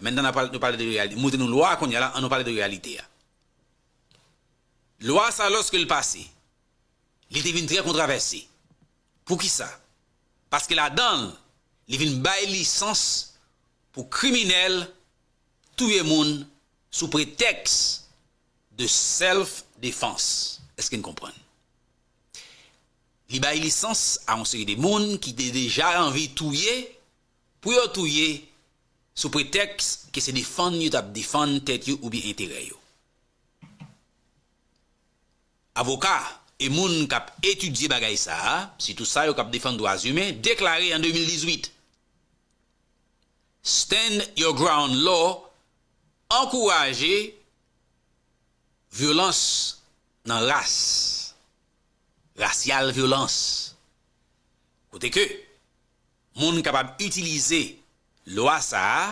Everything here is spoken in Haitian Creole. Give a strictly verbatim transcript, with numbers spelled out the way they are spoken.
Menm nan nou pale de reyalite, montre nou lwa kounye a la, ann nou pale de reyalite a. Lwa sa, lòske l pase, li te vin trè kontwovèse. Poukisa? Paske ladan l, li vin bay lisans pou kriminèl touye moun sou pretèks de self defense. Èske n konprann? Li bay lisans a yon seri de moun ki te deja anvi touye, pou yo touye sou pretèks ke se defann yo t ap defann tèt yo oubyen enterè yo. Avoka e moun k ap etidye bagay sa a, sitou sa yo k ap defann dwa imen, deklare an de mil dizuit, Stand Your Ground Law ankouraje vyolans nan ras, racial violence, kote ke moun kapab itilize lwa sa a